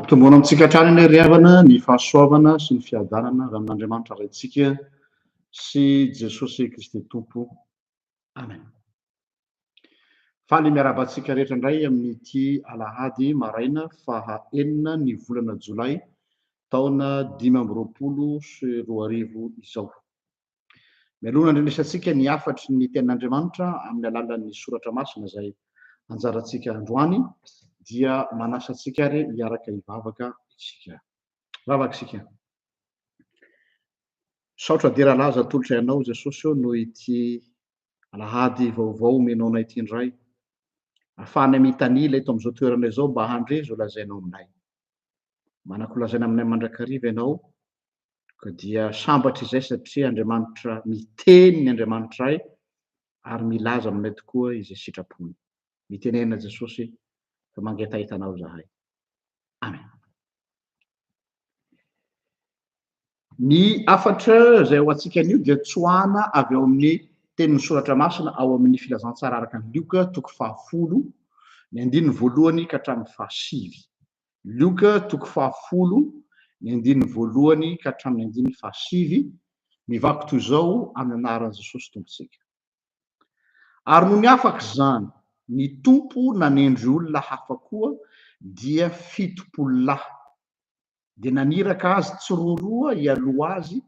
Ampitomboina amintsika hatrany anie ry havana ny fahasoavana sy ny fiadanana avy amin'Andriamanitra Raintsika sy Jesosy Kristy Tompo. Amen. Faly miarahaba antsika rehetra indray amin'ity alahady maraina faha enina ny volana jolay taona 2025 izao. Mialoha ny handrenesantsika ny hafatry ny Tenin'Andriamanitra amin'ny alalan'ny Soratra Masina izay anjarantsika androany dia manasa antsika ary hiaraka hivavaka isika. Vavaka isika. Saotra dera laza atolotra Ianao Jesosy ô noho ity alahady vaovao omenao anay ity indray. Afahanay mitanila eto amin'izao toerana izao mba handre izao lazainao aminay. Manan-kolazaina aminay mandrakariva Ianao Ka dia sambatra izay satria Andriamanitra miteny ny Andriamanitra Ray ary milaza aminay tokoa izay sitrapony. Mitenena Jesosy fa mangetaheta Anao izahay. Amen. Ny hafatra izay ho antsika anio dia tsoahana avy ao amin'ny tenin'ny soratra masina ao amin'ny filazantsara araka ny Lioka toko fahafolo ny andininy voalohany ka hatramin'ny fahasivy. Lioka toko fahafolo, ny andininy voalohany ka hatramin'ny andininy fahasivy, mivaky toy izao amin'ny anaran'i Jesosy Tompontsika. Ary nony afaka izany, ny Tompo nanendry olona hafa koa, dia 70 lahy, dia naniraka azy tsiroaroa hialoha azy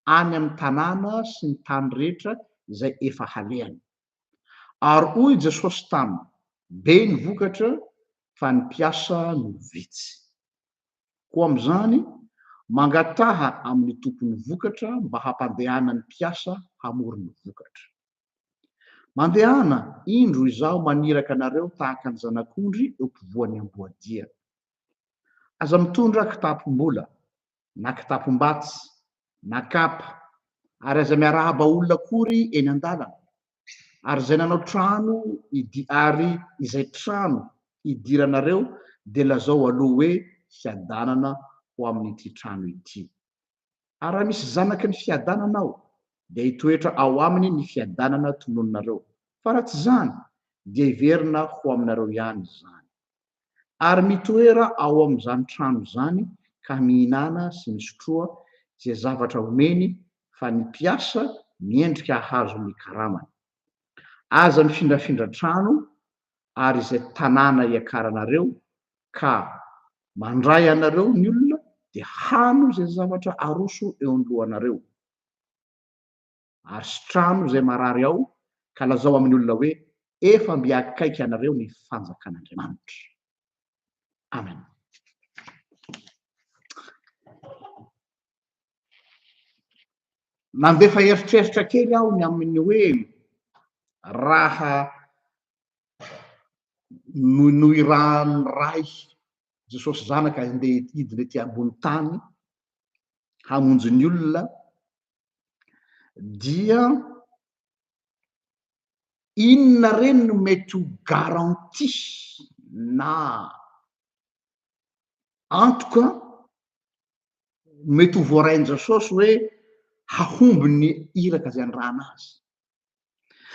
any amin'ny tanàna sy ny tany rehetra izay efa halehany. Ary hoy Jesosy taminy, Be ny vokatra, fa ny mpiasa no vitsy. Koa amin'izany, mangataha amin'ny Tompon'ny vokatra mba hampandehanany mpiasa hamory ny vokatra. Mandehana, indro Izaho maniraka anareo tahaka ny zanak'ondry eo ampovoan'ny amboadia. Aza mitondra kitapom-bola, na kitapom-batsy, na kapa, ary aza miarahaba olona akory eny an-dalana. Ary izay nanao trano idi ary izay trano idiranareo dia lazao aloha hoe fiadanana ho amin'ity trano ity. Ary raha misy zanaky ny fiadanana ao dia hitoetra ao aminy ny fiadanana tononinareo, fa raha tsy izany dia hiverina ho aminareo ihany izany. Ary mitoera ao amin'izany trano izany ka mihinàna sy misotroa izay zavatra omeny fa ny mpiasa miendrika hahazo ny karamany. Aza mifindrafindra trano ary izay tanàna iakaranareo ka mandray anareo ny olona dia hano izay zavatra aroso eo anoloanareo. Ary sitrano izay marary ao ka lazao amin'ny olona hoe, Efa mby akaiky anareo ny fanjakan'Andriamanitra. Amen. Nandefa eritreritra kely aho ny amin'ny hoe raha noirahan'ny Ray Jesosy Zanaka handeha hidina ety ambony tany hamonjy ny olona dia inona reny no mety ho garantie na antoka mety ho voarain'i Jesosy hoe hahomby ny iraka izay andrana azy.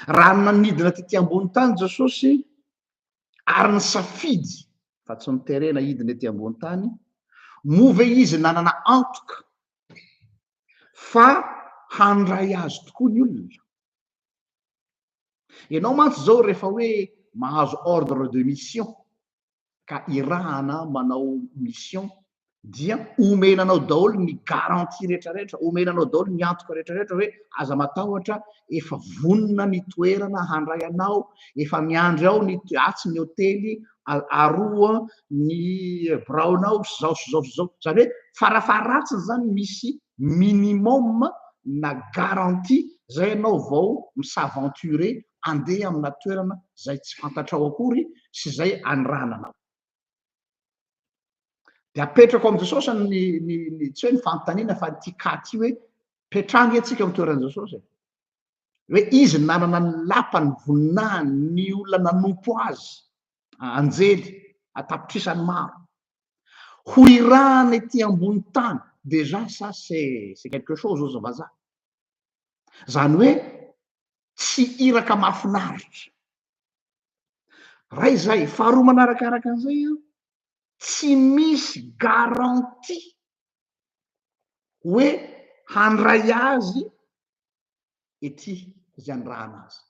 Raha nanidina tety ambony tany Jesosy ary nisafidy fa tsy niterena hidina ety ambony tany, moa ve izy nanana antoka fa handray azy tokoa ny olona? Ianao mantsy izao rehefa hoe mahazo ordre de mission ka irahana manao mission dia omena anao daholo ny garantie rehetra rehetra, omena anao daholo ny antoka rehetra rehetra hoe aza matahotra, efa vonona ny toerana handray anao, efa miandry ao ny atsy ny hotely, aroa ny biraonao sy zao sy zao sy zao. Izany hoe farafaharatsiny izany misy minimum na garantie zay ianao vao mi-s'aventurer andeha amina toerana zay tsy fantatrao akory sy zay anirahana anao. Dia apetrako amin'i Jesosy ny, ny, ny, tsy hoe ny fanontaniana fa ity cas ity hoe petraho ange tsika amin'ny toeran'i Jesosy e. Hoe izy nanana ny lapany, voninahiny, ny olona nanompo azy, anjely an-tapitrisany maro. Ho irahana ety ambony tany, déjà ça c'est c'est quelque chose hozy ny vazaha. Zany hoe tsy iraka mahafinaritra. Ray izay, faharoa manarakaraka an'izay an, Tsy misy garantie hoe handray azy ety izay anirahana azy.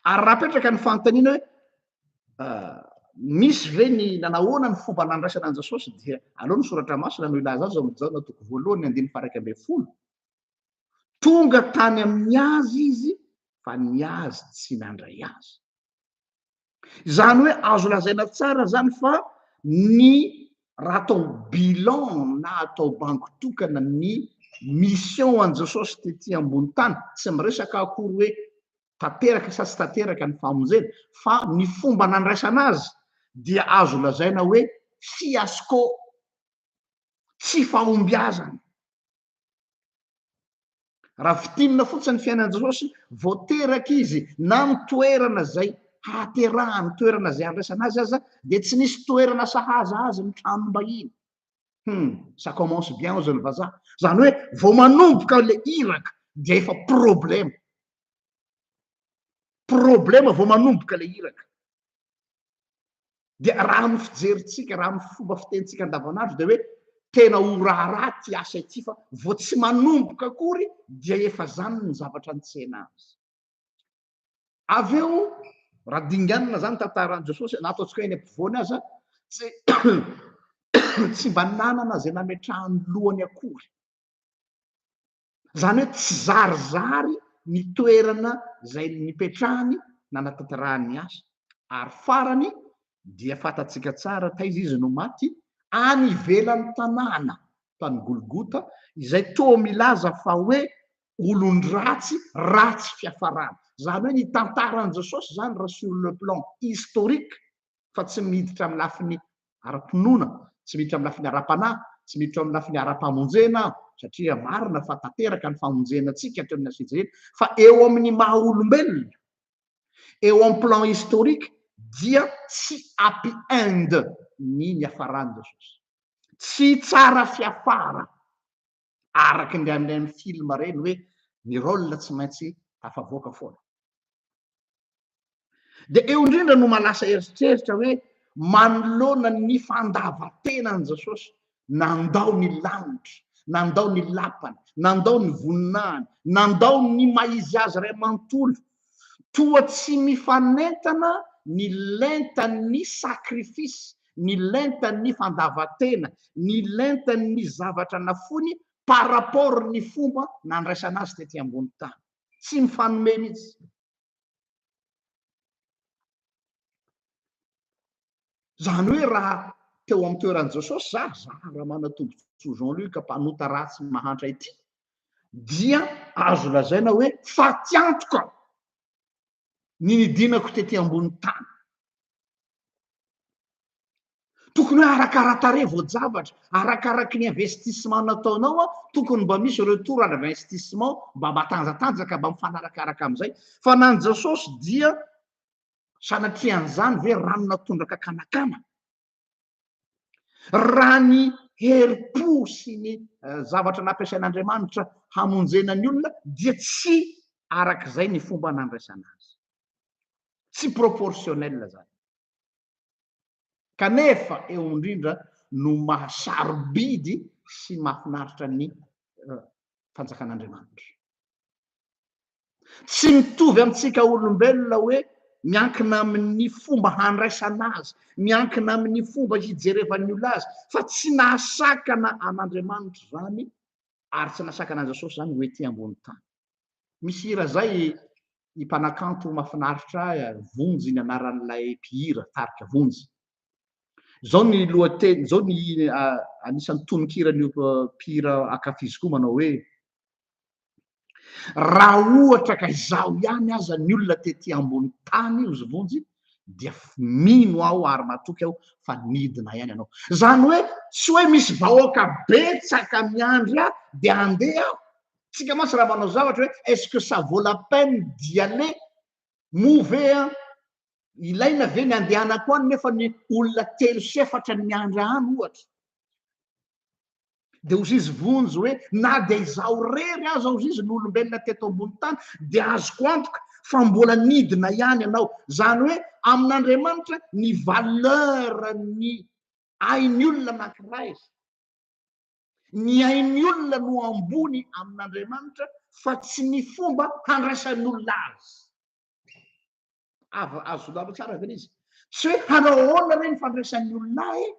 Ary raha apetraka ny fanontaniana hoe misy ve ny nanahoana ny fomba nandraisana an'i Jesosy dia aleo ny soratra masina no hilaza azy ao amin'ny Jaona toko voalohany andininy faha 11. Tonga tany amin'ny azy izy fa ny azy tsy nandray azy. Izany hoe azo lazaina tsara zany fa ny raha atao bilan na atao bango tokana ny mission an'i Jesosy tety ambony tany, tsy miresaka akory hoe tanteraka sa tsy tanteraka ny famonjena fa ny fomba nandraisana azy dia azo lazaina hoe fiasco, tsy fahombiazana. Raha fintinina fotsiny ny fiainan'i Jesosy, vao teraka izy na ny toerana izay hahaterahany, toerana izay handraisana azy aza, dia tsy nisy toerana sahaza azy ny tranom-bahiny. Hum, ça commence bien hozy ny vazaha. Izany hoe vao manomboka ilay iraka dia efa problema. Problema vao manomboka ilay iraka. Dia raha amin'ny fijerintsika, raha amin'ny fomba fitenintsika andavanandro dia hoe tena ho raharaha ity asa ity fa vao tsy manomboka akory dia efa zany ny zavatra nitsena azy. Avy eo, raha dinganina zany tantaran'i Jesosy, na ataontsika hoe eny ampovoany aza, tsy tsy mba nanana izay nametrahany lohany akory. Izany hoe tsy zarizary ny toerana izay nipetrahany nanatanterahany ny asa. Ary farany dia fantatsika tsara taiza izy no maty, any ivelan'ny tanàna, tany Golgota, izay toa milaza fa hoe olon-dratsy, ratsy fiafarana. Izany hoe ny tantaran'i Jesosy izany raha sur le plan historique, fa tsy miditra amin'ny lafiny ara-pinoana, tsy miditra amin'ny lafiny ara-panahy, tsy miditra amin'ny lafiny ara-pamonjena aho, satria marina fa tanteraka ny famonjena antsika teo amin'ny hazo-fijaliana, fa eo amin'ny maha olombelona, eo amin'ny plan historique dia tsy happy end ny niafaran'i Jesosy. Tsy tsara fiafara araka ny amin'ireny film ireny hoe ny rôle tsy maintsy tafavoaka foana. Dia eo indrindra no mahalasa eritreritra hoe manoloana ny fandavan-tenan'i Jesosy, nandao ny lanitra, nandao ny lapany, nandao ny voninahiny, nandao ny maha izy azy iray manontolo, toa tsy mifanentana ny lentan'ny sacrifice, ny lentan'ny fandavan-tena, ny lentan'ny zavatra nafoiny par rapport ny fomba nandraisana azy tety ambony tany. Tsy mifanome mihitsy. Izany hoe raha teo amin'ny toeran'i Jesosy za, za Ramanatombotsoa Jean Luc mpanota ratsy mahantra ity, dia azo lazaina hoe fatiantoka ny nidinako tety ambony tany. Tokony hoe arakara-tarehy voajavatra, arakaraky ny investissement nataonao an, tokony mba misy retour à l'investissement mba matanjatanjaka, mba mifanarakaraka amin'izay. Fa na ny Jesosy dia sanatria an'izany ve rano natondraka kanakana? Raha ny herim-po sy ny zavatra nampiasain'Andriamanitra hamonjena ny olona dia tsy arak'izay ny fomba nandraisana azy. Tsy proportionnel zany. Kanefa eo indrindra no maha sarobidy sy mahafinaritra ny fanjakan'Andriamanitra. Tsy mitovy amintsika olombelona hoe miankina amin'ny fomba handraisana azy, miankina amin'ny fomba hijerevan'ny olona azy, fa tsy nahasakana an'Andriamanitra izany ary tsy nahasakana an'i Jesosy izany ho ety ambony tany. Misy hira zay i mpanakanto mafinaritra ahy Vonjy ny anaran'ilay mpihira, tarika Vonjy. Zao ny lohateny, zao ny anisan'ny tononkiran'io mpihira ankafiziko manao hoe Raha ohatra ka izaho ihany aza ny olona tety ambony tany hozy Vonjy dia mino aho ary matoky aho fa nidina ihany ianao. Zany hoe tsy hoe misy vahoaka betsaka miandry ahy dia handeha aho. Tsika mantsy raha manao zavatra hoe est-ce que ça vaut la peine d'y aller? Moa ve an, ilaina ve ny andehanako any nefa ny olona telo sy efatra ny miandry any ohatra? Dia hozy izy Vonjy hoe na dia izaho irery aza hozy izy no olombelona teto ambony tany dia azoko antoka fa mbola nidina ihany ianao. Izany hoe amin'Andriamanitra ny valeur ny ain'ny olona anankiray, ny ain'ny olona no ambony amin'Andriamanitra fa tsy ny fomba handraisan'ny olona azy. Ava, azonareo tsara ve ilay izy? Tsy hoe hanao ahoana re ny fandraisan'ny olona ahy e?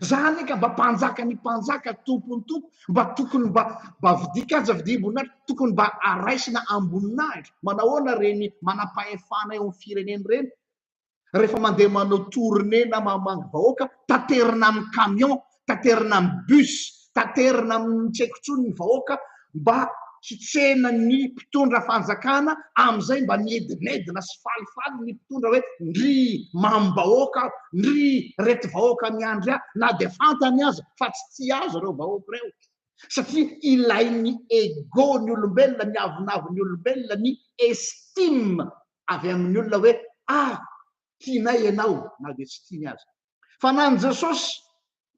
Za anie ka mba mpanjaka ny mpanjaka, tompon'ny tompo, mba tokony mba mba vidian-kaja vidiam-boninahitra, tokony mba araisina am-boninahitra. Manao ahoana ireny manam-pahefana eo amin'ny firenena ireny? Rehefa mandeha manao tournée na mamangy vahoaka, taterina amin'ny camion, taterina amin'ny bus, taterina amin'ny tsy haiko intsony ny vahoaka mba hitsena ny mpitondra fanjakana, amin'izay mba miedinedina sy falifaly ny mpitondra hoe ndry mamim-bahoaka aho, ndry reto vahoaka miandry ahy, na dia fantany aza fa tsy tia azy ireo vahoaka ireo. Satria ilain'ny ego ny olombelona, ny avonavon'ny olombelona, ny estime avy amin'ny olona hoe ah tianay ianao na dia tsy tiany aza. Fa na an'i Jesosy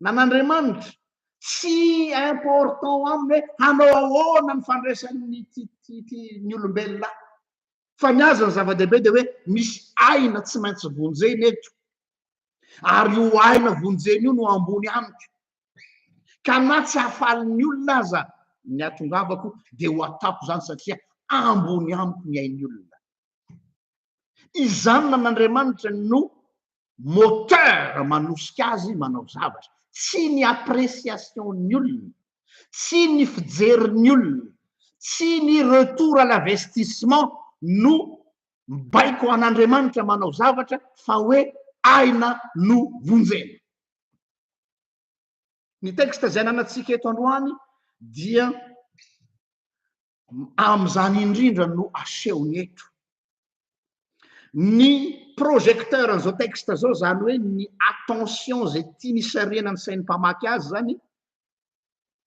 na an'Andriamanitra tsy important aminy hoe hanao ahoana ny fandraisan'ny ny olombelona ahy. Fa ny azy ny zava-dehibe dia hoe misy aina tsy maintsy vonjena eto. Ary io aina vonjena io no ambony amiko. Ka na tsy hahafaly ny olona aza ny hatongavako dia ho ataoko izany satria ambony amiko ny ain'ny olona. Izany nan'Andriamanitra no moteur manosika azy manao zavatra. Tsy ny appréciation-n'ny olona, tsy ny fijerin'ny olona, tsy ny retour à l'investissement no mibaiko an'Andriamanitra manao zavatra fa hoe aina no vonjena. Ny texte izay ananantsika eto androany dia amin'izany indrindra no asehony eto. Ny projecteur an'izao texte izao, izany hoe ny attention izay tiany hisarihana ny sain'ny mpamaky azy izany,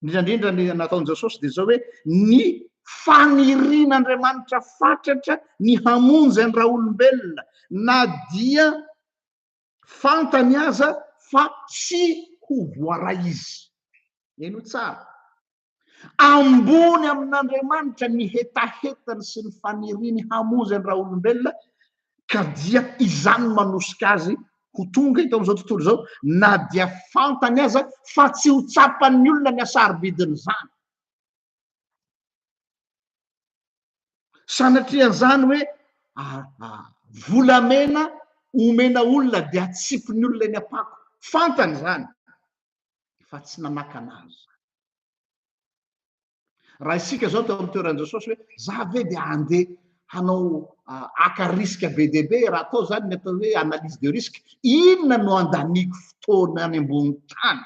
indrindra indrindra ny nataon'i Jesosy dia izao hoe ny fanirian'Andriamanitra fatratra ny hamonjy an-dRaolombelona na dia Fantany aza fa tsy ho voaray izy. Henoy tsara. Ambony amin'Andriamanitra ny hetahetany sy ny faniriany hamonjy an-dRaolombelona ka dia izany no manosika azy ho tonga eto amin'izao tontolo izao na dia fantany aza fa tsy ho tsapan'ny olona ny hasarobidin'izany. Sanatrian'izany hoe volamena omena olona dia atsipin'ny olona eny am-pako. Fantany izany fa tsy nanakana azy izany. Raha isika izao teo amin'ny toeran'i Jesosy hoe za ve dia handeha hanao haka risque be dia be, raha atao izany ny atao hoe analyse de risque, inona no andaniako fotoana any ambony tany?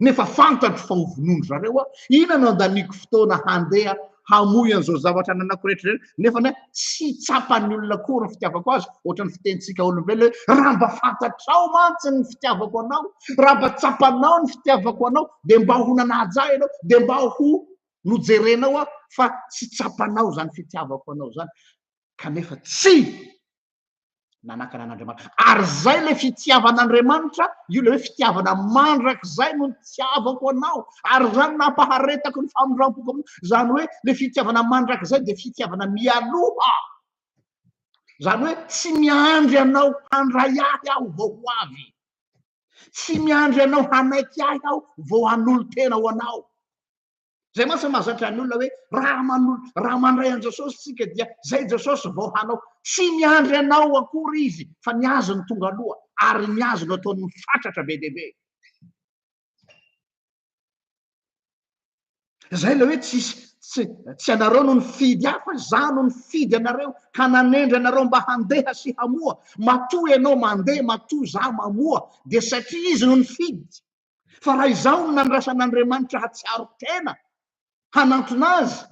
Nefa fantatro fa ho vonoin-dry zareo aho. Inona no andaniako fotoana handeha hamoy an'izao zavatra ananako rehetra izao, nefa anie tsy tsapan'ny olona akory ny fitiavako azy, ohatran'ny fitenintsika olombelona hoe raha mba fantatrao mantsy ny fitiavako anao, raha mba tsapanao ny fitiavako anao, dia mba ho nanaja ahy ianao, dia mba ho nojerenao aho, fa tsy tsapanao izany fitiavako anao izany. Kanefa tsy nanakana an'Andriamanitra. Ary izay ilay fitiavan'Andriamanitra, io ilay hoe fitiavana mandrakizay no nitiavako anao, ary izany nampaharetako ny famindram-poko aminao. Izany hoe ilay fitiavana mandrakizay dia fitiavana mialoha. Izany hoe tsy miandry anao handray ahy aho vao ho avy. Tsy miandry anao hanaiky ahy aho vao hanolo-tena ho anao. Zay mantsy mahazatra ny olona hoe raha manolo, raha mandray an'i Jesosy tsika dia zay Jesosy vao hanao. Tsy miandry anao akory izy fa ny azy no tonga aloha ary ny azy no ataony mifatratra be dia be. Zay ilay hoe tsisy tsy tsy anareo no nifidy ahy fa za no nifidy anareo ka nanendry anareo mba handeha sy hamoa. Matoa ianao mandeha, matoa za mamoa dia satria izy no nifidy. Fa raha izaho no nandrasan'Andriamanitra hahatsiaro tena hanantona azy,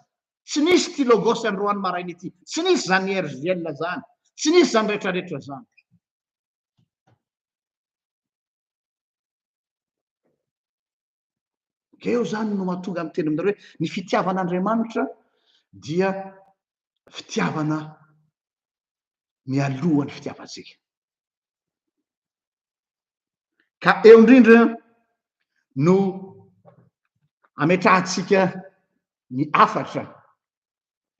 tsy nisy ity Logos androany maraina ity, tsy nisy izany RJL izany, tsy nisy izany rehetrarehetra izany. Eo izany no mahatonga ny teny aminareo hoe ny fitiavan'Andriamanitra dia fitiavana mialoha ny fitiavantsika. Ka eo indrindra no ametrahantsika ny hafatra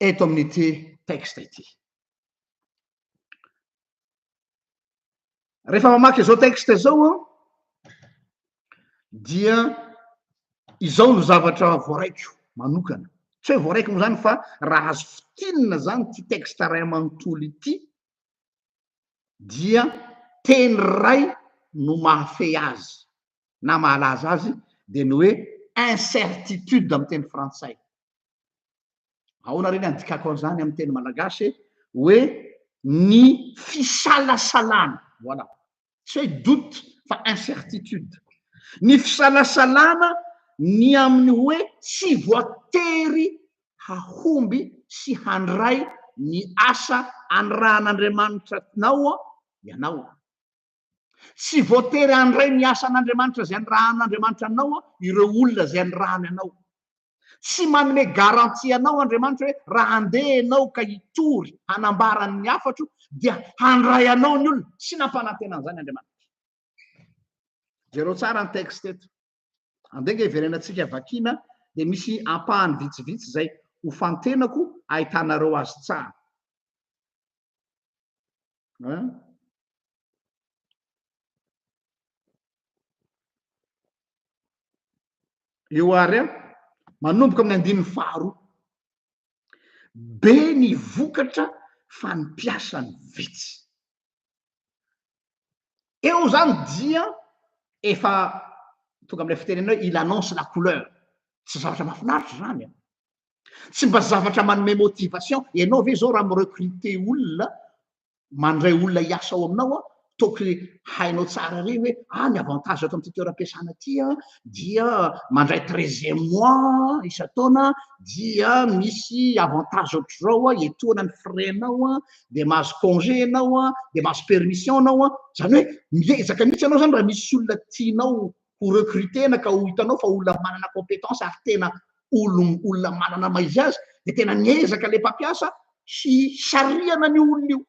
eto amin'ity texte ity. Rehefa mamaky izao texte izao aho dia izao no zavatra voaraiko manokana. Tsy hoe voaraiko moa zany fa raha azo fintinina zany ity texte iray manontolo ity dia teny iray no mahafehy azy na mahalaza azy dia ny hoe incertitude amin'ny teny frantsay. Ahoana re ny andikako an'izany amin'ny teny malagasy hoe ny fisalasalana, voilà, tsy hoe doute fa incertitude, ny fisalasalana ny amin'ny hoe tsy voatery hahomby sy handray ny asa anirahan'Andriamanitra anao ianao. Tsy voatery handray ny asan'Andriamanitra izay anirahan'Andriamanitra anao ireo olona izay anirahany anao. Tsy manome garantie anao Andriamanitra hoe raha handeha ianao ka hitory hanambara ny hafatro dia handray anao ny olona. Tsy nampanantena an'izany Andriamanitra. Jereo tsara ny texte eto. Andeha nge hiverenantsika vakiana dia misy ampahany vitsivitsy izay ho fantenako ahitanareo azy tsara. Hein? Eo ary an, manomboka amin'ny andininy faharoa. Be ny vokatra fa ny mpiasa no vitsy. Eo zany dia efa tonga amin'ilay fitenenana hoe il annonce la couleur. Tsy zavatra mahafinaritra izany an. Tsy mba zavatra manome motivation. Ianao ve izao raha mi-recruter olona, mandray olona hiasa ao aminao an, tokony hainao tsara re hoe ah ny avantage ato amin'ity toeram-piasana ity an dia mandray treizième mois isan-taona, dia misy avantage ohatr'izao an, etoana ny frais-nao an, dia mahazo congé ianao an, dia mahazo permission ianao an, izany hoe miezaka mihitsy ianao izany raha misy olona tianao ho recruter-na ka ho hitanao fa olona manana compétence ary tena olon olona manana maha izy azy dia tena miezaka ilay mpampiasa hisarihana an'io olona io.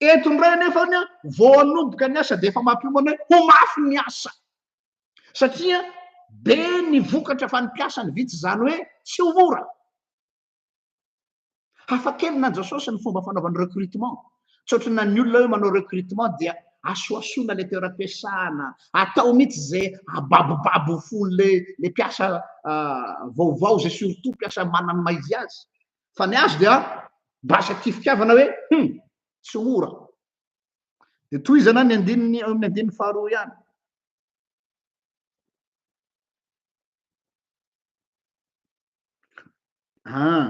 Eto indray anefa ny vao hanomboka ny asa dia efa mampiomana hoe ho mafy ny asa satria be ny vokatra fa ny mpiasa ny vitsy, izany hoe tsy ho mora. Hafa kely na Jesosy ny fomba fanaovany recrutement. Tsy ohatran'ny ny olona hoe manao recrutement dia asoasoana le toeram-piasana, atao mihitsy ze ababobabo fon'le le mpiasa vaovao ze surtout mpiasa manana ny maha izy azy. Fa ny azy dia basy aty fitiavana hoe hum tsy mora. Dia tohizana ny andininy amin'ny andininy faharoa ihany. Ah.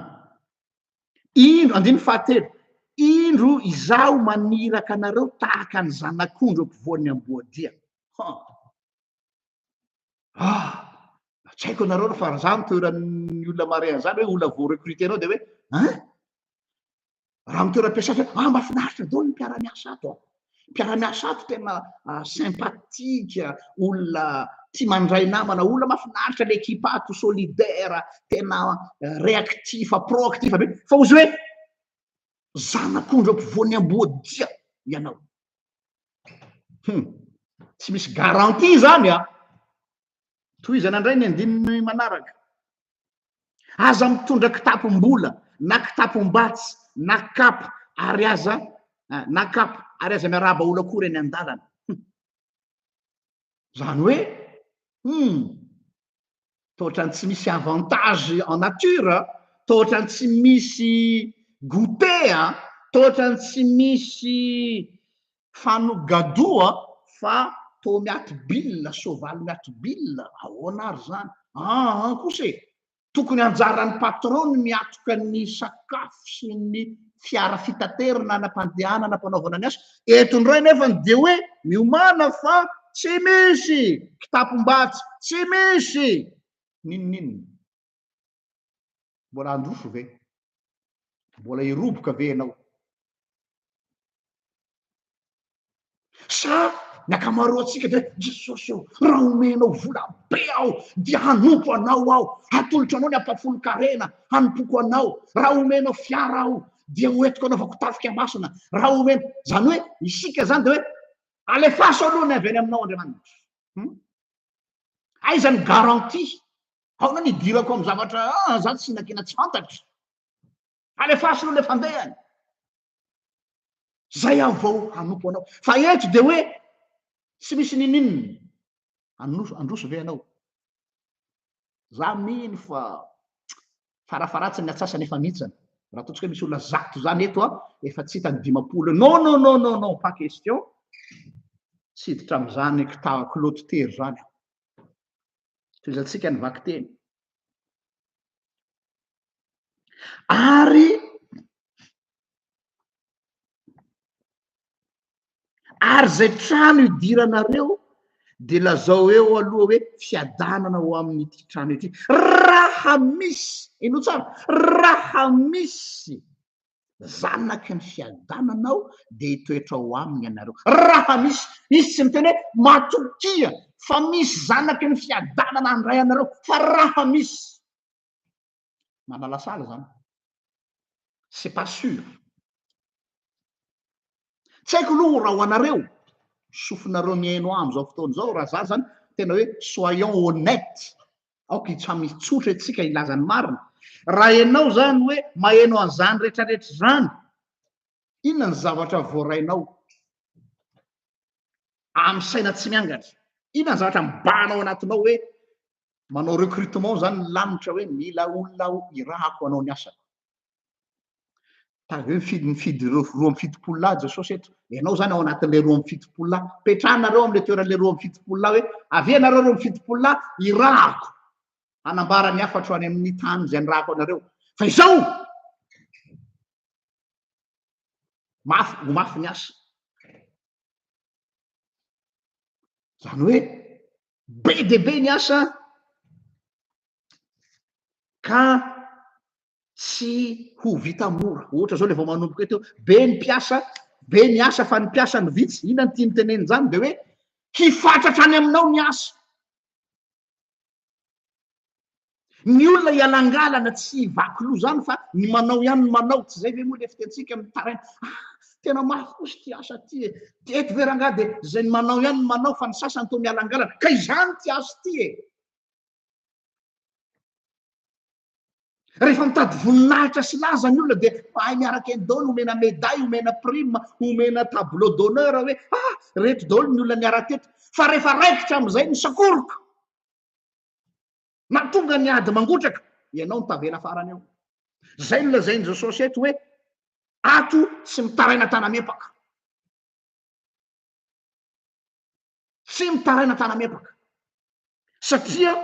Indro, andininy fahatelo, indro izaho maniraka anareo tahaka ny zanak'ondry ampovoan'ny amboadia. Ha. Ah, tsy haiko anareo fa raha za ny toeran'ny olona mare an'izany hoe olona vao recruter anao dia hoe hein? Raha amin'ny toeram-piasana hoe ah mahafinaritra daholo ny mpiara-miasa ato a. Mpiara-miasa ato tena sympathique, olona tia mandray namana, olona mahafinaritra le équipe ato, solidaire, tena réactif, proactif be. Fa ozy hoe zanak'ondry ampovoan'ny amboadia ianao. Hum. Tsy misy garantie zany a. Tohizana indray ny andininy manaraka. Aza mitondra kitapom-bola na kitapom-batsy na kapa ary aza na kapa ary aza miarahaba olona akory eny an-dalana. Izany hoe, hum, toa ohatran'ny tsy misy avantage en nature, toa ohatran'ny tsy misy goûter, toa ohatran'ny tsy misy fanogadoa fa toa miato bil, soavaly miato bil, ahoana ary zany? Aa kosa e! Tokony anjaran'ny patron ny miatoka ny sakafo sy ny fiara fitaterana any am-pandehanana am-panaovana ny asa, eto indray nefany dia hoe miomàna fa tsy misy kitapom-batsy, tsy misy n'inon'inona. Mbola handroso ve? Mbola hiroboka ve ianao? Sa ny ankamaroantsika dia hoe Jesosy ô, raha omenao vola be aho dia hanompo anao aho, hatolotro anao ny ampahafolon-karena hanompoko anao, raha omenao fiara aho dia hoentiko hanaovako tafika masina, raha omena, izany hoe isika izany dia hoe alefaso aloha ny avy any aminao Andriamanitra. Hmm? Aiza ny garantie? Aona ny hidirako amin'ny zavatra ah, za tsy hihinan-kena tsy fantatra. Alefaso aloha le fandehany. Zay aho vao hanompo anao. Fa eto dia hoe tsy misy ninoninona. Handroso ve ianao? Za mino fa farafaharatsiny ny atsasany efa mihintsana. Raha ataontsika hoe misy olona zato zany eto an, efa tsy hita ny 50 eo. Non, non, non, non, non, pas question. Tsy hiditra amin'izany kita kilaoty tery zany aho. Tohizantsika ny vakiteny. Ary Ary izay trano idiranareo dia lazao eo aloha hoe fiadanana ho amin'ity trano ity. Raha misy, henoy tsara, raha misy zanaky ny fiadanana ao dia hitoetra ao aminy ianareo. Raha misy, izy tsy miteny hoe matokia fa misy zanaky ny fiadanana handray anareo, fa raha misy. Manalasala izany. C'est pas sûr. Tsy haiko aloha raha ho anareo, sofinareo mihaino ahy amin'izao fotoana izao, raha za zany tena hoe soyons honnêtes, aoka samy hitsotra isika hilaza ny marina. Raha ianao zany hoe maheno an'izany rehetrarehetra izany, inona ny zavatra voarainao amin'ny saina tsy miangatra? Inona ny zavatra mibahana ao anatinao hoe manao recrutement zany ny lanitra hoe mila olona aho irahako hanao ny asako? Tavy eo mifidy mifidy ireo 72 lahy Jesosy eto. Ianao zany ao anatin'ilay 72 lahy. Petrahanareo amin'ilay toeran'ilay 72 lahy hoe avia ianareo 72 lahy irahako hanambara ny hafatro any amin'ny tany izay nirahako anareo. Fa izao mafy ho mafy ny asa. Izany hoe be dia be ny asa ka tsy ho vita mora. Ohatra zao le vao manomboka eto, be ny mpiasa, be ny asa fa ny mpiasa no vitsy. Inona no tiany tenenina izany? Dia hoe hifatratra any aminao ny asa. Ny olona hialangalana tsy hivaky loha izany fa ny manao ihany no manao. Tsy izay ve moa le fitentsika mitaraina, ah tena mafy kosa ity asa ity e. Eto ve rangahy dia izay ny manao ihany no manao fa ny sasany toa mialangalana. Ka izany ity asa ity e. Rehefa mitady voninahitra sy laza ny olona dia mahay miaraka eny daholo, omena médaille, omena prime, omena tableau d'honneur hoe ah reto daholo ny olona niara-teto. Fa rehefa raikitra amin'izay ny sakoroka na tonga ny ady mangotraka, ianao no tavela farany eo. Izay no lazain'i Jesosy eto hoe ato tsy mitaraina tana-miepaka. Tsy mitaraina tana-miepaka. Satria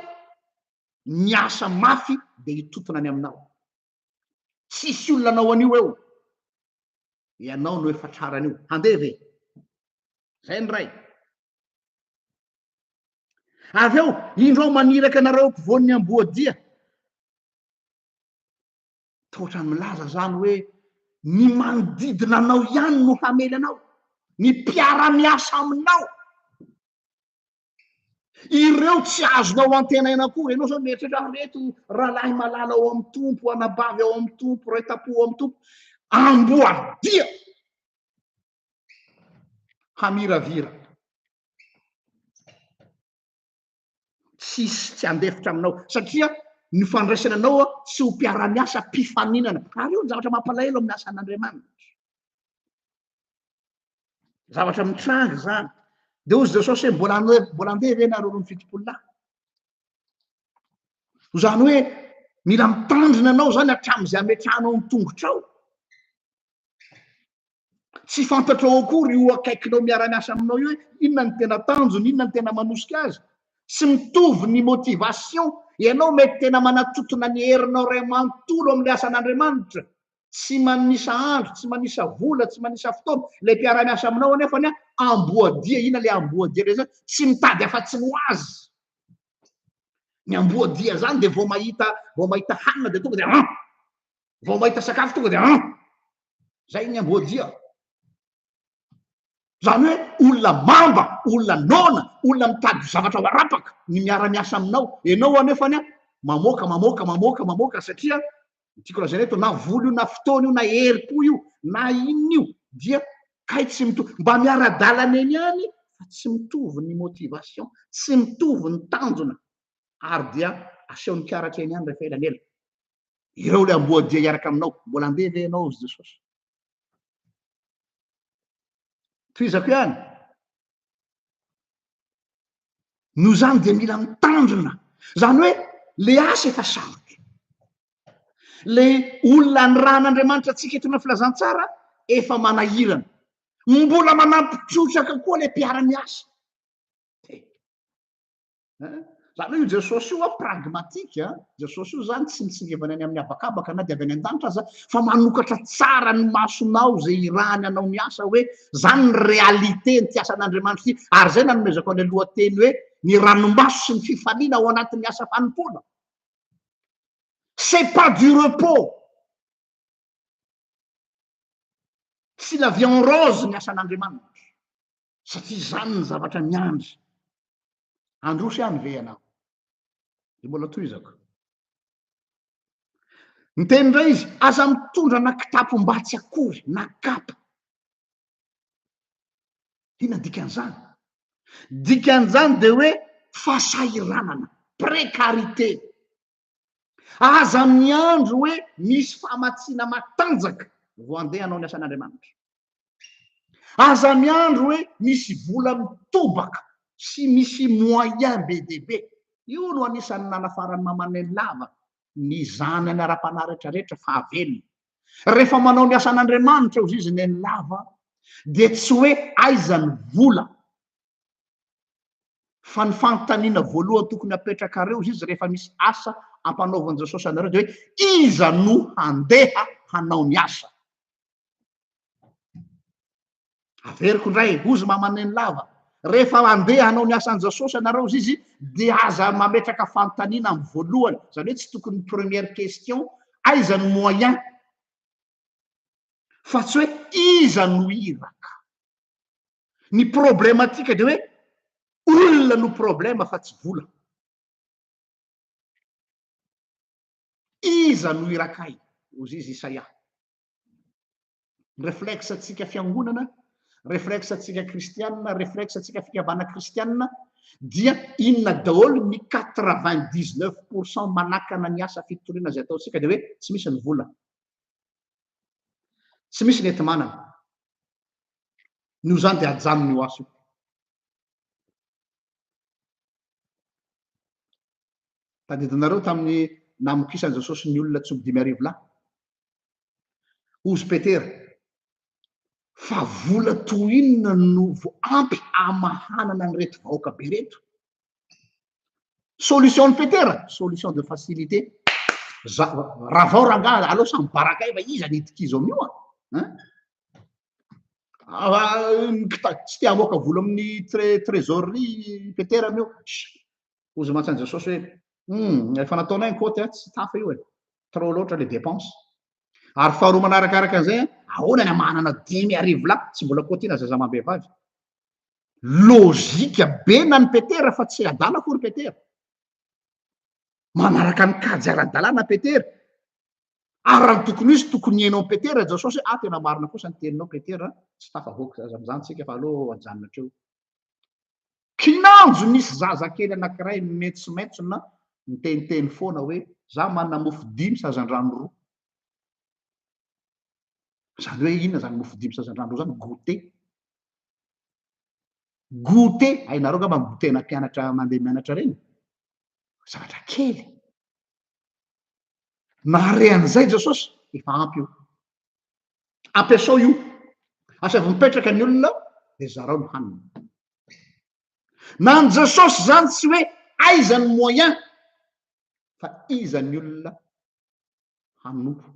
ny asa mafy dia hitotona any aminao. Tsisy olona anao an'io eo. Ianao no efa traran'io. Handeha ve? Zay ny ray. Avy eo, indro aho maniraka anareo ampovoan'ny amboadia. Toa ohatran'ny milaza izany hoe ny manodidina anao ihany no hamely anao, ny mpiara-miasa aminao. Ireo tsy azonao antenaina akory. Ianao izao mieritreritra, ah, reto rahalahy malala ao amin'ny Tompo, anabavy ao amin'ny Tompo, ray tampo ao amin'ny Tompo. Amboadia hamiravira. Tsisy tsy handefitra aminao satria ny fandraisana anao tsy ho mpiara-miasa mpifaninana. Ary io ny zavatra mampalahelo amin'ny asan'Andriamanitra. Zavatra mitranga izany. Dia hozy Jesosy hoe mbola mbola andeha ve nareo 72 lahy? Izany hoe mila mitandrina anao izany hatramin'izay ametrahanao ny tongotrao. Tsy fantatrao akory io akaikinao miara-miasa aminao io hoe inona ny tena tanjony, inona ny tena manosika azy. Tsy mitovy ny motivation. Ianao mety tena manatotona ny herinao iray manontolo amin'ilay asan'Andriamanitra. Tsy manisa andro, tsy manisa vola, tsy manisa fotoana. Ilay mpiara-miasa aminao anefa ny amboadia, inona ilay amboadia ilay zany? Tsy mitady afa-tsy ny ho azy. Ny amboadia zany dia vao mahita, vao mahita hanina dia tonga dia an! Vao mahita sakafo tonga dia an! Zay ny amboadia. Zany hoe olona mamba, olona noana, olona mitady zavatra ho arapaka ny miara-miasa aminao. Ianao anefa ny mamoaka, mamoaka, mamoaka, mamoaka satria ny tiako lazaina eto na vola io na fotoana io na herim-po io na inona io dia kay tsy mitovy. Mba miara-dalana eny ihany fa tsy mitovy ny motivation, tsy mitovy ny tanjona ary dia asehon'ny karatra eny ihany rehefa elalela. Ireo ilay amboadia hiaraka aminao. Mbola handeha ve ianao, hozy Jesosy? Tohizako ihany. Noho izany dia mila mitandrina. Izany hoe le asa efa sarotra. Le olona anirahan'Andriamanitra antsika hitondra filazantsara efa manahirana. Mbola manampy trotraka koa le mpiara-miasa. Zany hoe io Jesosy io a pragmatique a, Jesosy io zany tsy mitsingevana any amin'ny habakabaka na dia avy any an-danitra aza fa manokatra tsara ny masonao zay irahany anao miasa hoe zany ny réalité ny asan'Andriamanitra ity ary zay nanomezako an'ilay lohateny hoe ny ranomaso sy ny fifaliana ao anatin'ny asa fanompoana. C'est pas du repos. Tsy la vie en rose ny asan'Andriamanitra. Satria izany ny zavatra miandry. Handroso ihany ve ianao? Dia mbola tohizako. Niteny indray izy, aza mitondra na kitapom-batsy akory, na kapa. Inona dikan'izany? Dikan'izany dia hoe fahasahiranana, précarité. Aza miandry hoe misy famatsiana matanjaka vao handeha hanao ny asan'Andriamanitra. Aza miandry hoe misy vola mitobaka sy misy moyen be dia be. Io no anisan'ny nanafaran'i Mama Nenilava ny zanany ara-panahy rehetrarehetra fahavelony. Rehefa manao ny asan'Andriamanitra hozy izy Nenilava dia tsy hoe aiza ny vola Fa ny fanontaniana voalohany tokony apetrakareo izy rehefa misy asa ampanaovan'i Jesosy anareo dia hoe iza no handeha hanao ny asa? Averiko indray, hozy mama Nenilava, rehefa handeha hanao ny asan'i Jesosy anareo izy izy dia aza mametraka fanontaniana amin'ny voalohany, izany hoe tsy tokony première question, aiza ny moyen? Fa tsy hoe iza no iraka. Ny problematique dia hoe olona no problème fa tsy vola. Iza no irakay? Hozy izy Isaia. Ny réflexe antsika fiangonana, réflexe antsika kristianina, réflexe antsika fikambana kristianina dia inona daholo ny 99% manakana ny asa fitoriana izay ataontsika dia hoe tsy misy ny vola. Tsy misy ny enti-manana. Noho izany dia ajanony io asa io. Tadidinareo tamin'ny namokisan'i Jesosy ny olona tsy omby 5000 lahy. Hozy Petera, fa vola toy inona no ampy amahanana an'ireto vahoaka be ireto? Solution ny Petera, solution de facilité. Za, ravao rangaha, aleo samy barakay fa iza ny hitikizo amin'io a? Hein? Tsy te hamoaka vola amin'ny trésorerie Petera amin'io. Hozy mantsy an'i Jesosy hoe, hum, efa nataonay ny kaoty a, tsy tafa io e. Trop loatra le dépense. Ary faharoa manarakaraka an'izay, ahoana ny amahanana 5000 lahy, tsy mbola kaotiana zaza amam-behivavy. Logique be na ny Petera fa tsy adala akory Petera. Manaraka ny kajy ara-dalàna Petera. Ary raha ny tokony hisy, tokony hihaino an'i Petera Jesosy hoe, ah tena marina kosa ny teninao Petera, tsy tafavoaka zaza amin'izany tsika fa aleo ajanona hatreo. Kinanjo nisy zazakely anankiray mimentsomentsona niteniteny foana hoe, za manana mofo dimy sy hazandrano roa. Izany hoe inona izany mofo dimy sy hazandrano roa izany? Goûter. Goûter, hainareo angamba ny goûter-na mpianatra mandeha mianatra ireny? Zavatra kely. Nahare an'izay Jesosy, efa ampy io. Ampiasao io. Asaivo mipetraka ny olona, dia zarao ny hanina. Na an'i Jesosy izany tsy hoe aiza ny moyen, fa iza ny olona hanompo.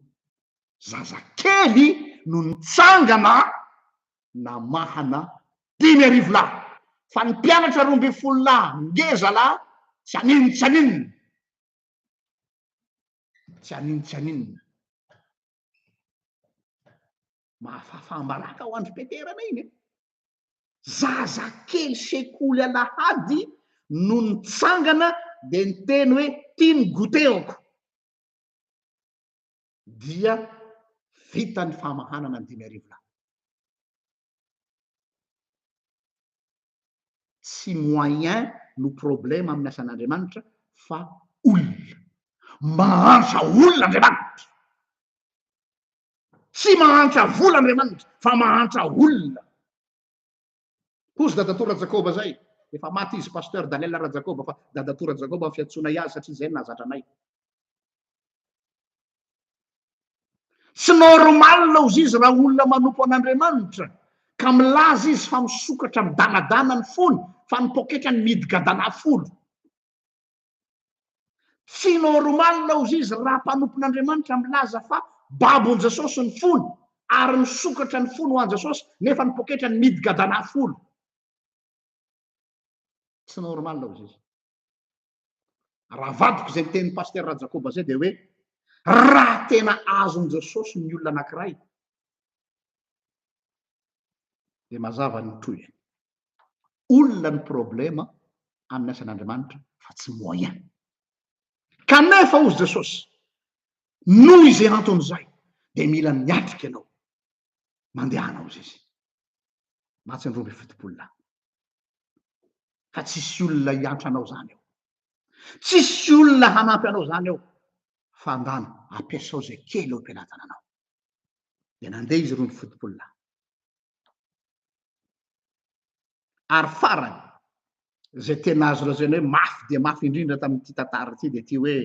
Zazakely no nitsangana namahana 5000 lahy, fa ny mpianatra 12 lahy ngeza lahy tsy aninona tsy aninona, tsy aninona tsy aninona. Mahafahafaham-baraka ho an-dry Petera iny e. Zazakely sekoly alahady no nitsangana dia niteny hoe tia ny goûter-ko. Dia vita ny famahanana ny 5000 lahy. Tsy moyen no problème amin'ny asan'Andriamanitra fa olona. Mahantra olona Andriamanitra. Tsy mahantra vola Andriamanitra fa mahantra olona. Hozy Dadatoa Rajakoba zay, efa maty izy Pasteur Daniel Rajakoba fa Dadatoa Rajakoba ny fiantsoanay azy satria izay no nahazatra anay. Tsy normal ozy izy raha olona manompo an'Andriamanitra ka milaza izy fa misokatra midanadana ny fony fa ny poketrany mihidy gadana folo. Tsy normal ozy izy raha mpanompon'Andriamanitra milaza fa babon'i Jesosy ny fony ary misokatra ny fony ho an'i Jesosy nefa ny poketrany mihidy gadana folo. Tsy normal ozy izy. Raha avadiko izay nitenin'i Pasteur Rajakoba izay dia hoe raha tena azon'i Jesosy ny olona anankiray dia mazava ny tohiny. Olona ny problema amin'ny asan'Andriamanitra fa tsy moyen. Kanefa hozy Jesosy, noho izay antony izay dia mila miatrika ianao. Mandehana hozy izy. Mantsy ny 72 lahy. Fa tsisy olona hiantra anao izany eo. Tsisy olona hanampy anao izany eo. Fa andana, ampiasao izay kely eo am-pelatananao. Dia nandeha izy 72 lahy. Ary farany, izay tena azo lazaina hoe mafy dia mafy indrindra tamin'ity tantara ity dia ity hoe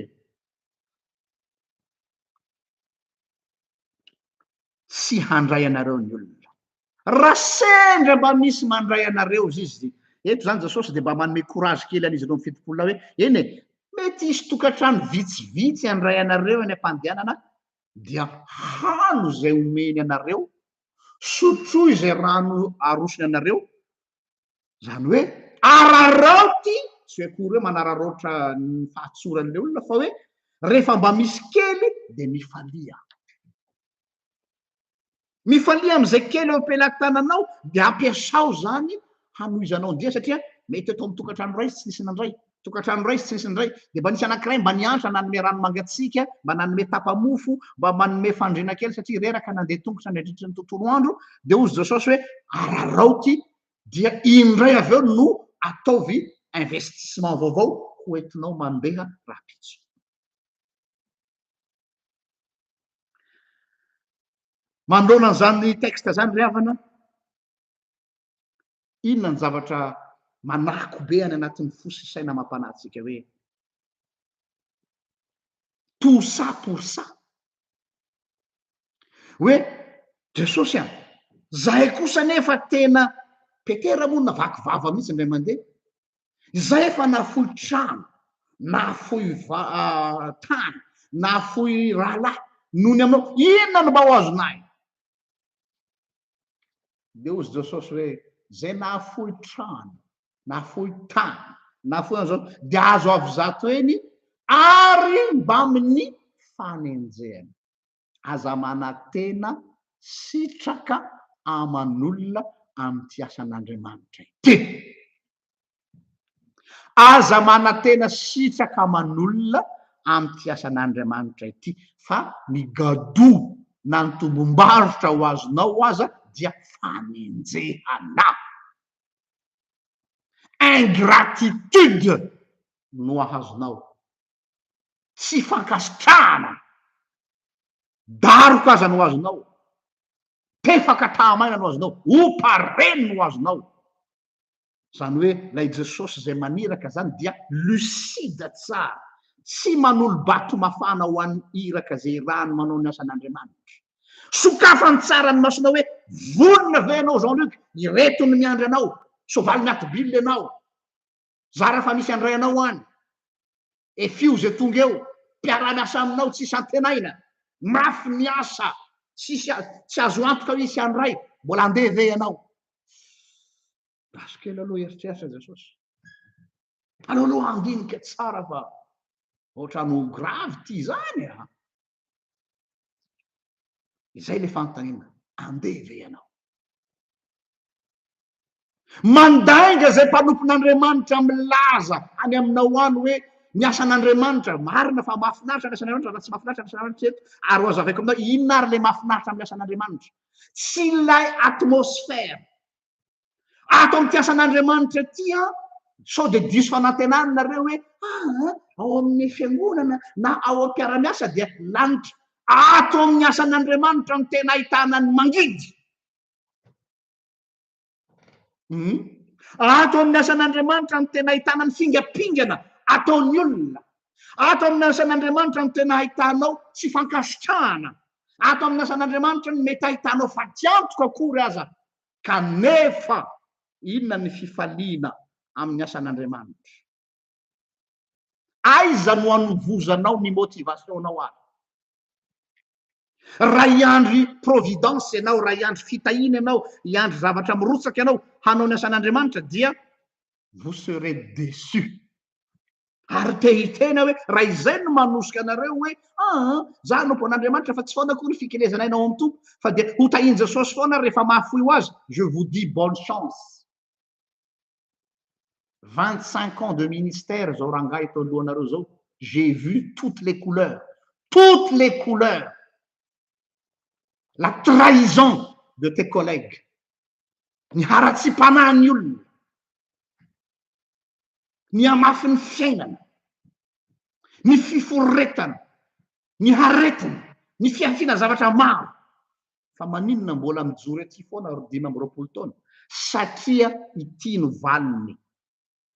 tsy handray anareo ny olona. Raha sendra mba misy mandray anareo izy izy, eto izany Jesosy dia mba manome courage kely an'izy 72 lahy hoe eny e, mety hisy tokantrano vitsivitsy handray anareo eny am-pandehanana dia hano izay omeny anareo, sotroy izay rano arosony anareo, izany hoe araraoty, tsy hoe akory hoe manararaotra ny fahatsoran'ilay olona fa hoe rehefa mba misy kely dia mifalia. Mifalia amin'izay kely eo am-pelatananao dia ampiasao izany hanohizanao ny dia satria mety eto amin'ny tokantrano iray izy tsy nisy nandray, tokantrano iray izy tsy nisy nandray, dia mba nisy anankiray mba niantra nanome rano mangatsiaka, mba nanome tapa-mofo, mba manome fandriana kely satria reraka nandeha tongotra nandritry ny tontolo andro, dia hozy Jesosy hoe araraoty dia indray avy eo no ataovy investissement vaovao ho entinao mandeha rahampitso. Manoloana an'izany texte izany ry havana, inona ny zavatra manako be any anatin'ny fo sy saina amam-panahy antsika hoe tout ça pour ça? Hoe Jesosy an, zahay kosa anefa tena Petera moa navaky vava mihitsy indray mandeha, Izay efa nahafoy trano, nahafoy tany, nahafoy rahalahy noho ny aminao, inona no mba ho azonay? Dia hozy Jesosy hoe, izay nahafoy trano, nahafoy tany, nahafoy an'izao, dia azo avy zato heny ary mbamin'ny fanenjehana. Aza manantena sitraka aman'olona amin'ity asan'Andriamanitra ity. Aza manantena sitraka aman'olona amin'ity asan'Andriamanitra ity fa ny gadoa na ny tombom-barotra ho azonao aza dia fanenjehana. Ingratitude no ahazonao. Tsy fankasitrahana. Daroka aza no azonao. Tefaka tahamaina no azonao. Opa reny no azonao. Izany hoe ilay Jesosy izay maniraka izany dia lucide tsara. Tsy manolo-bato mafana ho an'ny iraka izay irahany manao ny asan'Andriamanitra. Sokafany tsara ny masonao hoe vonona ve ianao Jean Luc? Ireto ny miandry anao. Soavaly miato-bilona ianao. Zara fa misy handray anao any. Efio izay tonga eo. Mpiara-miasa aminao tsisy antenaina. Mafy ny asa. Tsisy tsy azo antoka hoe hisy handray. Mbola handeha ve ianao? Raso kely aloha eritreritra Jesosy. Aleo aloha handinika tsara fa ohatrany ho grave ity izany a. Izay ilay fanontaniana. Andeha ve ianao? Mandainga izay mpanompon'Andriamanitra milaza any aminao any hoe ny asan'Andriamanitra, marina fa mahafinaritra ny asan'Andriamanitra, raha tsy mahafinaritra ny asan'Andriamanitra eto, ary ho azavaiko aminao inona ary ilay mahafinaritra amin'ny asan'Andriamanitra. Tsy ilay atmosphère. Ato amin'ity asan'Andriamanitra ity an, sao dia diso fanantenana nareo hoe aa ao amin'ny fiangonana na ao am-piara-miasa dia lanitra. Ato amin'ny asan'Andriamanitra no tena ahitana ny mangidy. Hum. Ato amin'ny asan'Andriamanitra no tena ahitana ny fingampingana ataon'ny olona. Ato amin'ny asan'Andriamanitra no tena ahitanao tsy fankasitrahana. Ato amin'ny asan'Andriamanitra no mety ahitanao fatiantoka akory aza. Kanefa inona ny fifaliana amin'ny asan'Andriamanitra? Aiza no anovozanao ny motivation-nao ary? Raha hiandry providence ianao, raha hiandry fitahiana ianao, hiandry zavatra mirotsaka ianao hanao ny asan'Andriamanitra dia vous serez déçu. Ary te hiteny aho hoe raha izay no manosika anareo hoe aa za hanompo an'Andriamanitra fa tsy foana akory ny fikelezana aina ao amin'ny Tompo fa dia ho tahian'i Jesosy foana rehefa mahafoy ho azy, je vous dis bonne chance. 25 ans de ministère zao rangahy eto alohanareo zao, j'ai vu toutes les couleurs, toutes les couleurs, la trahison de tes collègues, ny haratsiam-panahin'ny olona, ny hamafin'ny fiainana, ny fiforetana, ny haretina, ny fihafiana zavatra maro. Fa maninona mbola mijoro ety foana ry 25 taona? Satria ity no valiny.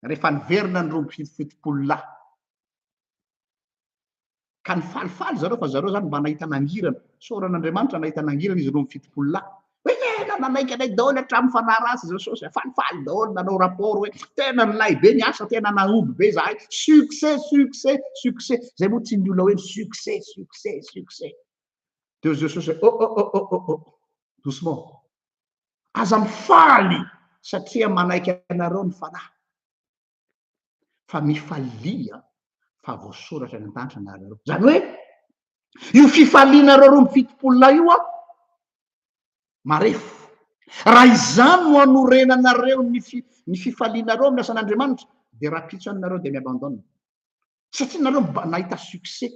Rehefa niverina ny 72 lahy. Ka nifalifaly zareo fa zareo zany mba nahita nangirana. Isaoran'Andriamanitra nahita nangirana izy 72 lahy. Hoe tena nanaiky anay daholo hatramin'ny fanahy ratsy Jesosy. Falifaly daholo nanao rapport hoe tena nilay be ny asa, tena nahomby be zahay. Succès, succès, succès. Zay moa tian'ny olona hoe succès, succès, succès. Dia hoy Jesosy hoe, oh, oh, oh, oh, oh, oh, doucement. Aza mifaly satria manaiky anareo ny fanahy. Fa mifalia fa voasoratra any an-danitra anareo. Izany hoe, io fifalianareo 72 lahy io an, marefo. Raha izany no anorenanareo ny fi, ny fifalianareo amin'ny asan'Andriamanitra, dia rahampitso any nareo dia mi-abandonne. Satria nareo mba nahita succès.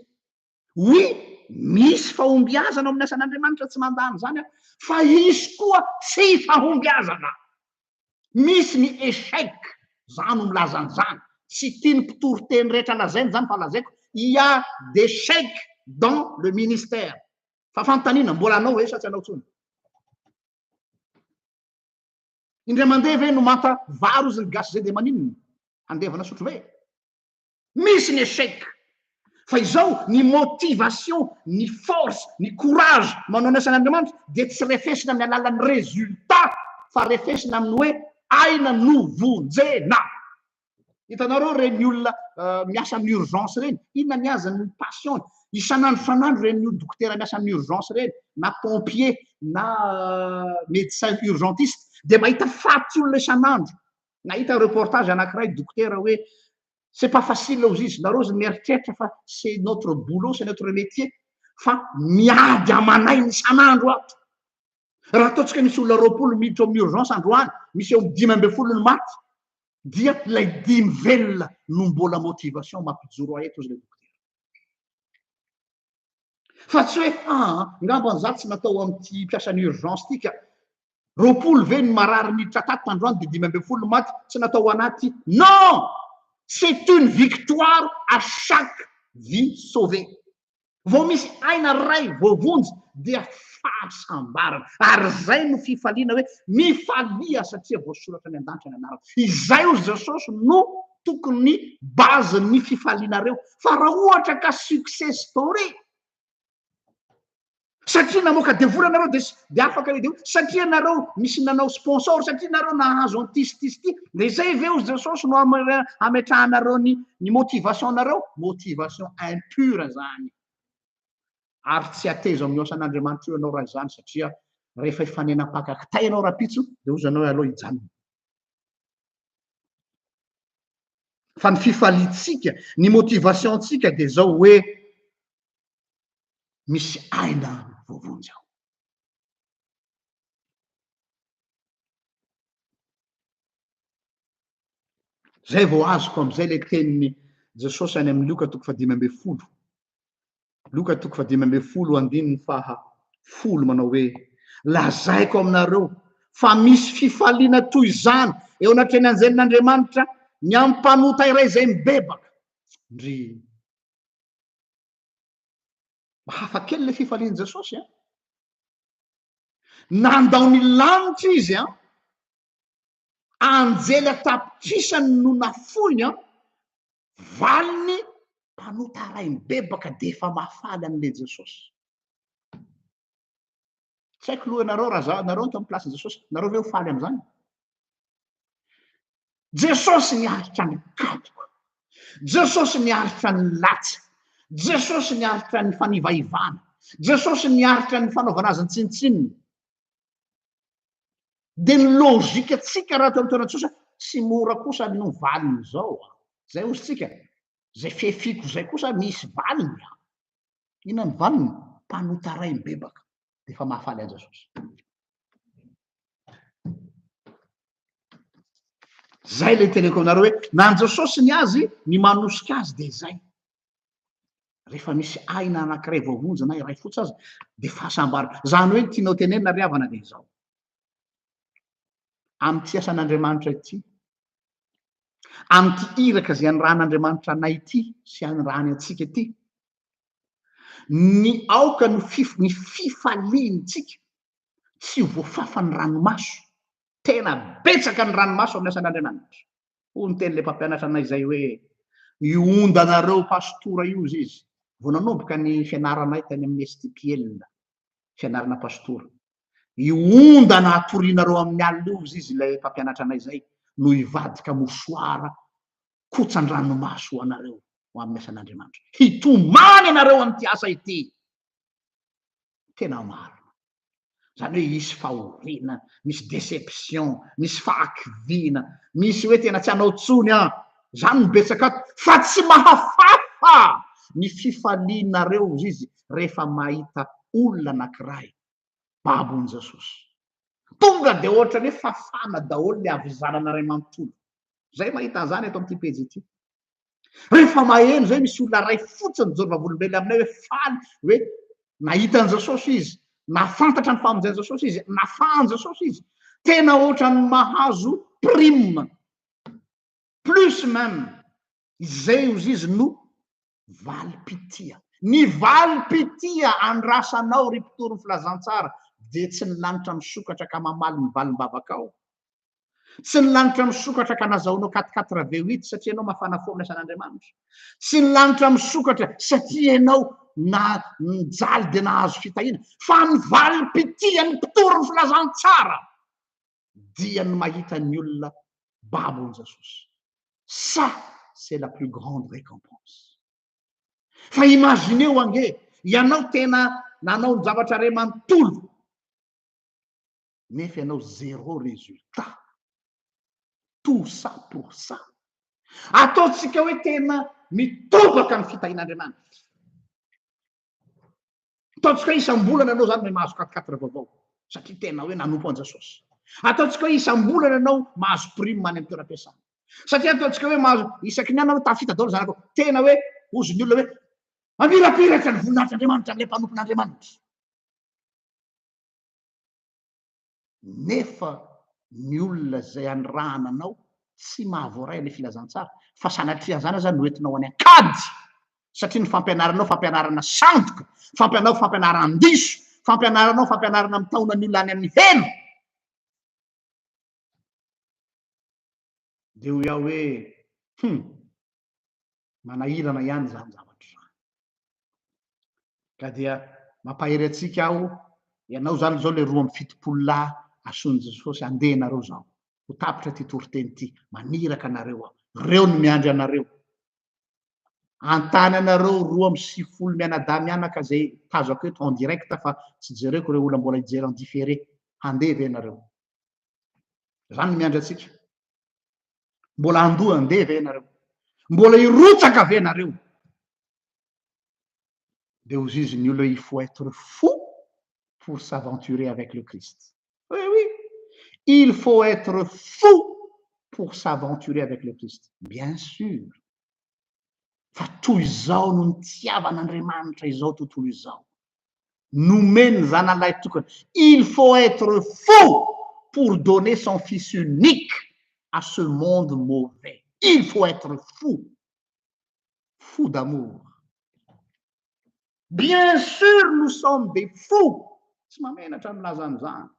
Oui, misy fahombiazana ao amin'ny asan'Andriamanitra, tsy mandà an'izany aho, fa hisy koa tsy fahombiazana. Misy ny échec, za no milaza an'izany, tsy tian'ny mpitory teny rehetra lazaina izany fa lazaiko, il y a d'échec dans le ministère. Fa fanontaniana, mbola hanao ve sa tsy hanao intsony? Indray mandeha ve no manta vary ozy ny gasy zay dia maninona? Handevana sotrobe? Misy ny échec. Fa izao, ny motivation, ny force, ny courage manao ny asan'Andriamanitra dia tsy refesina amin'ny alalan'ny résultat fa refesina amin'ny hoe aina novonjena. Hitanareo ireny olona miasa amin'ny urgence ireny, inona ny azy ny passion-ny? Isan'andro isan'andro ireny dokotera miasa amin'ny urgence ireny, na pompier, na médecin urgentiste, dia mahita faty olona isan'andro. Nahita reportage anakiray dokotera hoe c'est pas facile ozy izy, nareo ozy mieritreritra fa c'est notre boulot, c'est notre métier fa miady aman'aina isan'andro ato. Raha ataontsika misy olona 20 miditra ao amin'ny urgence androany, misy eo amin'ny 15 ny maty, dia ilay dimy velona no mbola motivation mampijoro ahy eto ozy ilay dokotera. Fa tsy hoe aa ngamba za tsy natao amin'ity mpiasan'ny urgence ity ka. 20 ve ny marary niditra tato tandroany dia 15 ny maty, tsy natao ho anah ity. Non! C'est une victoire à chaque vie sauvée. Vao misy aina ray voavonjy dia fahasambarana. Ary izay no fifaliana hoe mifalia satria voasoratra any an-danitra ny anarana. Izay hozy Jesosy no tokony base ny fifalianareo fa raha ohatra ka success story satria namoaka devoly anareo de de afaka le devoly satria nareo misy nanao sponsor satria nareo nahazo an'ity sy ty sy ty de zay ve ozy Jesosy no ametrahanareo ny ny motivation nareo motivation impure zany ary tsy atezo amin'ny asan'Andriamanitra io ianao raha izany satria rehefa hifanena mpaka kitay ianao rapitso de ozy anao aloha hijanona Fa ny fifaliantsika, ny motivation-tsika dia izao hoe misy aina voavonjy ao. Zay vao azoko amin'izay ilay tenin'i Jesosy any amin'ny Lioka toko faha-15. Lioka toko faha-15 andininy faha 10 manao hoe, Lazaiko aminareo fa misy fifaliana toy izany eo anatrehan'ny anjelin'Andriamanitra ny amin'ny mpanota iray izay mibebaka. Ndry. Mba hafa kely le fifalian'i Jesosy an. Nandao ny lanitra izy an. Anjely an-tapitrisany no nafoiny an. Valiny mpanota ray mibebaka dia efa mahafaly an'ilay Jesosy. Tsy haiko loha ianareo raha za nareo ato amin'ny place Jesosy, nareo ve ho faly amin'izany? Jesosy niaritra ny kapoka. Jesosy niaritra ny latsa. Jesosy niaritra ny fanivaivana. Jesosy niaritra ny fanaovana azy tsinontsinona. Dia ny logique tsika raha teo amin'ny toeran'i Jesosy tsy mora kosa no valin'izao. Zay hozy tsika. Zay fefiko zay kosa misy valiny. Inona ny valiny? Mpanota ray mibebaka. Dia efa mahafaly an'i Jesosy. Zay le teneko aminareo hoe na an'i Jesosy ny azy, ny manosika azy dia zay. Rehefa misy aina anankiray voavonjy na iray fotsy aza dia fahasambarana. Zany hoe ny tianao tenenina ry havana dia izao. Amin'ity asan'Andriamanitra ity, amin'ity iraka izay anirahan'Andriamanitra anay ity sy anirahany antsika ity, ny aoka no fif- ny fifaliantsika tsy ho voafafan'ny ranomaso. Tena betsaka ny ranomaso amin'ny asan'Andriamanitra. Hoy ny tenin'ilay mpampianatra anay izay hoe, io ondanareo pastora io izy izy. Vao nanomboka ny fianaranay tany amin'ny STPL, fianarana pastora. Io ondana atorianareo amin'ny alina io izy izy ilay mpampianatra anay izay no hivadika mouchoir kotsan-dranomaso ho anareo ho amin'ny asan'Andriamanitra. Hitomany ianareo amin'ity asa ity. Tena marina. Izany hoe hisy fahoriana, misy déception, misy fahakiviana, misy hoe tena tsy hanao intsony aho. Izany no betsaka ato. Fa tsy mahafafa ny fifalianareo hozy izy rehefa mahita olona anankiray babon'i Jesosy. Tonga dia ohatran'ny hoe fafana daholo ny havizanana iray manontolo. Izay mahita an'izany eto amin'ity pejy ity. Rehefa maheno izay misy olona iray fotsiny mijoro vavolombelona aminay hoe faly hoe nahita an'i Jesosy izy, nahafantatra ny famonjen'i Jesosy izy, nafahan'i Jesosy izy. Tena ohatran'ny mahazo prime, plus même, izay ozy izy no valim-pitia. Ny valim-pitia andrasanao ry mpitory ny filazantsara dia tsy ny lanitra misokatra ka mamaly ny valim-bavakao. Tsy ny lanitra misokatra ka nazahoanao quatre quatre V huit satria ianao mafana fo amin'ny asan'Andriamanitra. Tsy ny lanitra misokatra satria ianao na nijaly dia nahazo fitahiana. Fa ny valim-pitian'ny mpitory ny filazantsara dia ny mahita ny olona babo an'i Jesosy. Ça, c'est la plus grande récompense. Fa imaginez-o ange, ianao tena nanao ny zavatra iray manontolo, nefa ianao zéro résultat. Tout ça pour ça. Ataontsika hoe tena mitobaka ny fitahian'Andriamanitra. Ataontsika hoe isam-bolana ianao zany mahazo quatre quatre vaovao satria tena hoe nanompo an'i Jesosy. Ataontsika hoe isam-bolana ianao mahazo prime any amin'ny toeram-piasana. Satria ataontsika hoe mahazo isaky ny anao tafita daholo zanakao. Tena hoe hozy ny olona hoe mamirapiratra ny voninahitr'Andriamanitra amin'ilay mpanompon'Andriamanitra. Nefa ny olona izay anirahana anao tsy mahavoaray ilay filazantsara fa sanatria an'izany aza no entinao any an-kady satria ny fampianaranao fampianarana sandoka, fampianao fampianaran-diso, fampianaranao fampianarana mitaona ny olona any amin'ny helo. Dia hoy aho hoe, hum, manahirana ihany izany zavatra izany. Ka dia mampahery antsika aho, ianao izany izao ilay 72 lahy asoin'i Jesosy, andeha ianareo izao, ho tapitra ity toriteny ity, maniraka anareo aho, ireo no miandry anareo. Antany anareo 92 mianadahy mianaka izay tazako eto en direct fa tsy jereko ireo olona mbola hijery en différé, handeha ve ianareo? Izany no miandry antsika. Mbola handoa handeha ve ianareo? Mbola hirotsaka ve ianareo? Dia hozy izy ny olona il faut être fou pour s'aventurer avec le Christ. Oui, oui. Il faut être fou pour s'aventurer avec le Christ. Bien sûr. Fa toy izao no nitiavan'Andriamanitra izao tontolo izao. Nomeny ny zanalahy tokana. Il faut être fou pour donner son fils unique à ce monde mauvais. Il faut être fou. Fou d'amour. Bien sûr nous sommes des fous. Tsy mahamenatra ny milaza an'izany.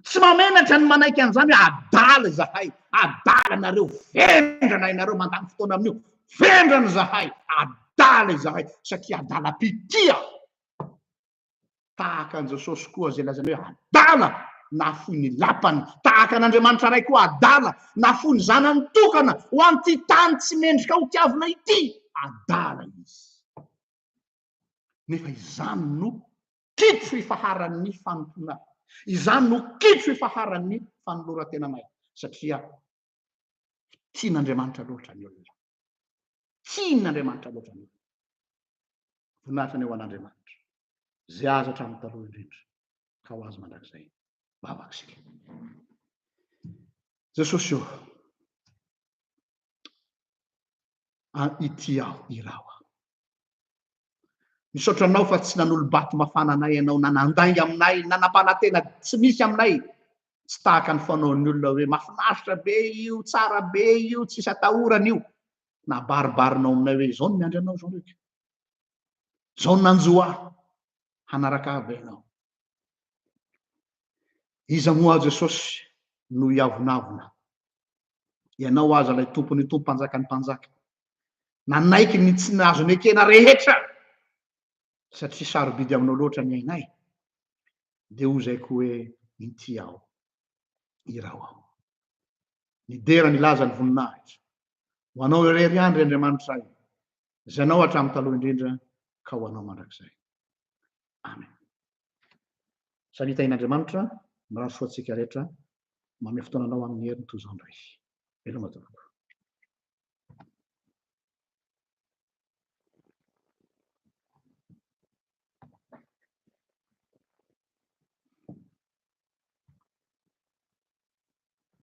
Tsy mahamenatra ny manaiky an'izany hoe adala izahay, adala nareo, vendrana ianareo mandany fotoana amin'io, vendrana izahay, adala izahay satria adalam-pitia. Tahaka an'i Jesosy koa izay lazaina hoe adala nahafoy ny lapany, tahaka an'Andriamanitra Ray koa adala nahafoy ny zanany tokana ho an'ity tany tsy mendrika hotiavina ity, adala izy. Nefa izany no kitro ifaharan'ny fanompoana, izany no kitro ifaharan'ny fanoloran-tenanay, satria tian'Andriamanitra loatra ny olona. Tian'Andriamanitra loatra ny olona. Voninahitra anie ho an'Andriamanitra, izay azy hatramin'ny taloha indrindra, ka ho azy mandrakizay. Vavaka isika. Jesosy ô, ity aho, iraho aho. Misaotra anao fa tsy nanolo-bato mafana anay ianao, na nandainga aminay, na nampanantena tsy misy aminay. Tsy tahaka ny fanaon'ny olona hoe mahafinaritra be io, tsara be io, tsisy atahorana io. Nabaribarinao aminay hoe izao no miandry anao Jean Luc. Izao no nanjo ahy, hanaraka ahy ve ianao? Iza moa aho Jesosy no hiavonavona? Ianao aza ilay Tompon'ny Tompo, Mpanjakan'ny Mpanjaka. Nanaiky ny tsy nazo nekena rehetra satria sarobidy aminao loatra ny ainay. Dia hoy izay koa hoe inty aho, iraho aho. Nidera nilaza ny voninahitra. Ho anao irery ihany ry Andriamanitra Ray, izay anao hatramin'ny taloha indrindra ka ho anao mandrakizay. Amen. Samia tahian'Andriamanitra, mirary soa antsika rehetra, manome fotoana anao amin'ny heriny toy izao indray. Veloma tompoko.